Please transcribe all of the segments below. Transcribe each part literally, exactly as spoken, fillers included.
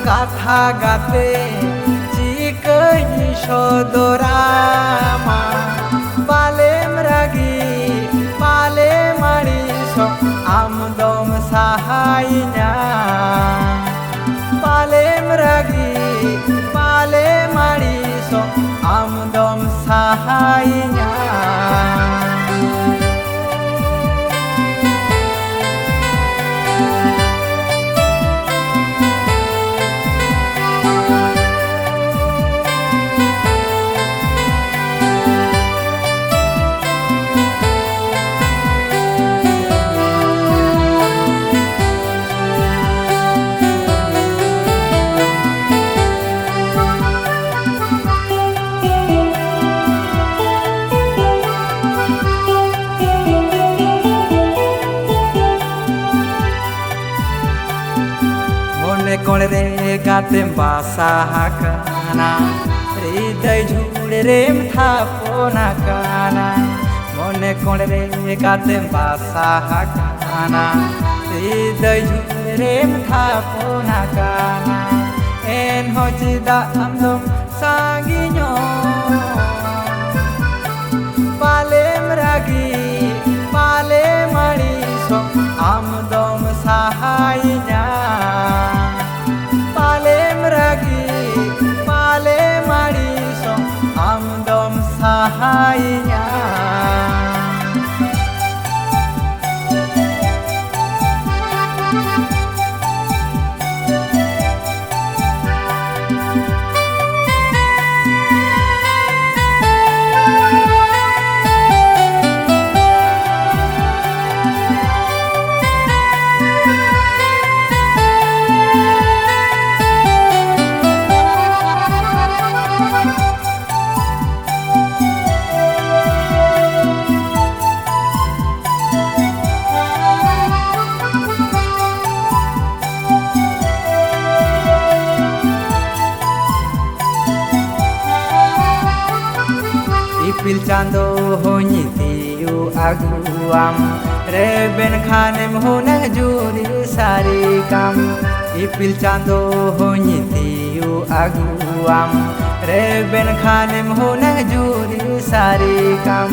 ᱠᱟᱛᱷᱟ ᱜᱟᱛᱮ ᱪᱤᱠᱟᱹᱧ ᱥᱚᱫᱚᱨᱟᱢᱟ? ᱯᱟᱞᱮᱢ ᱨᱟᱹᱜᱤ, ᱯᱟᱞᱮᱢ ᱟᱹᱲᱤᱥᱚᱜ, ᱟᱢ ᱫᱚᱢ ᱥᱟᱦᱟᱭᱤᱧᱟ᱾ ᱯᱟᱞᱮᱢ ᱨᱟᱹᱜᱤ, ᱯᱟᱞᱮᱢ ᱟᱹᱲᱤᱥᱚᱜ, ᱟᱢ ᱫᱚᱢ ᱥᱟᱦᱟᱭᱤᱧᱟ᱾ ᱢᱚᱱᱮ ᱠᱚᱬ ᱨᱮ ᱜᱟᱛᱮᱢ ᱵᱟᱥᱟ ᱟᱠᱟᱱᱟ, ᱦᱨᱤᱫᱟᱹᱭ ᱡᱷᱩᱲ ᱨᱮᱢ ᱛᱷᱟᱯᱚᱱ ᱟᱠᱟᱱᱟ᱾ ᱢᱚᱱᱮ ᱠᱚᱬ ᱨᱮ ᱜᱟᱛᱮᱢ ᱵᱟᱥᱟ ᱟᱠᱟᱱᱟ, ᱦᱨᱤᱫᱟᱹᱭ ᱡᱷᱩᱲ ᱨᱮᱢ ᱛᱷᱟᱯᱚᱱ ᱟᱠᱟᱱᱟ᱾ ᱮᱱᱦᱚᱸ ᱪᱮᱫᱟᱜ ᱟᱢ ᱫᱚᱢ ᱥᱟᱺᱜᱤᱧᱚᱜ? ᱯᱟᱞᱮᱢ ᱨᱟᱹᱜᱤ, ᱯᱟᱞᱮᱢ ᱟᱹᱲᱤᱥᱚᱜ, ᱟᱢ ᱫᱚᱢ ᱥᱟᱦᱟᱭᱤᱧᱟ᱾ ᱯᱟᱞᱮᱢ ᱨᱟᱹᱜᱤ, ᱯᱟᱞᱮᱢ ᱟᱹᱲᱤᱥᱚᱜ, ᱟᱢ ᱫᱚᱢ ᱥᱟᱦᱟᱭᱤᱧᱟ᱾ ᱤᱯᱤᱞ ᱪᱟᱸᱫᱚ ᱦᱚᱧ ᱛᱤᱭᱩᱜ ᱟᱹᱜᱩᱣᱟᱢ, ᱨᱮᱵᱮᱱ ᱠᱷᱟᱱᱮᱢ ᱦᱩᱱᱟᱹᱝ ᱡᱩᱨᱤ ᱥᱟᱹᱨᱤ ᱠᱟᱢ᱾ ᱤᱯᱤᱞ ᱪᱟᱸᱫᱚ ᱦᱚᱧ ᱛᱤᱭᱳᱜ ᱟᱹᱜᱩᱣᱟᱢ, ᱨᱮᱵᱮᱱ ᱠᱷᱟᱱᱮᱢ ᱦᱩᱱᱟᱹᱝ ᱡᱩᱨᱤ ᱥᱟᱹᱨᱤ ᱠᱟᱢ᱾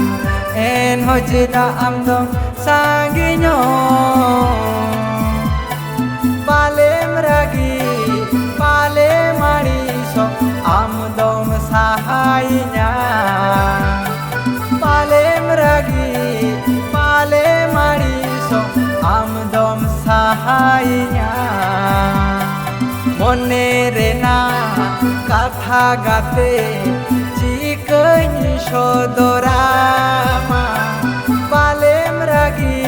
ᱮᱱᱦᱚᱸ ᱪᱮᱫᱟᱜ ᱟᱢ ᱫᱚᱢ ᱥᱟᱺᱜᱤᱧᱚᱜ? ᱯᱟᱞᱮᱢ ᱨᱟᱹᱜᱤ, ᱯᱟᱞᱮᱢ ᱟᱹᱲᱤᱥᱚᱜ, ᱟᱢ ᱫᱚᱢ ᱥᱟᱦᱟᱭᱤᱧᱟ᱾ ᱯᱟᱞᱮᱢ ᱨᱟᱹᱜᱤ, ᱯᱟᱞᱮᱢ ᱟᱹᱲᱤᱥᱚᱜ, ᱟᱢ ᱫᱚᱢ ᱥᱟᱦᱟᱭᱤᱧᱟ᱾ ᱢᱚᱱᱮ ᱨᱮᱱᱟᱜ ᱠᱟᱛᱷᱟ ᱜᱟᱛᱮ ᱪᱤᱠᱟᱹᱧ ᱥᱚᱫᱚᱨᱟᱢᱟ? ᱯᱟᱞᱮᱢ ᱨᱟᱹᱜᱤ,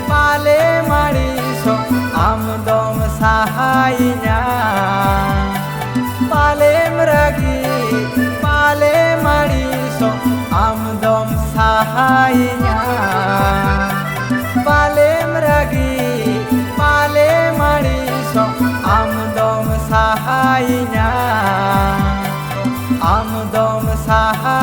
ᱯᱟᱞᱮᱢ ᱟᱹᱲᱤᱥᱚᱜ, ᱟᱢ ᱫᱚᱢ ᱥᱟᱦᱟᱭᱤᱧᱟ᱾ ᱯᱟᱞᱮᱢ ᱨᱟᱹᱜᱤ, ᱯᱟᱞᱮᱢ ᱟᱹᱲᱤᱥᱚᱜ, ᱟᱢ ᱫᱚᱢ ᱥᱟᱦᱟᱭᱤᱧᱟ᱾ ᱯᱟᱞᱮᱢ ᱨᱟᱹᱜᱤ, ᱯᱟᱞᱮᱢ ᱟᱹᱲᱤᱥᱚᱜ, ᱟᱢ ᱫᱚᱢ ᱥᱟᱦᱟᱭᱤᱧᱟ᱾ ᱟᱢ ᱫᱚᱢ ᱥᱟᱦᱟ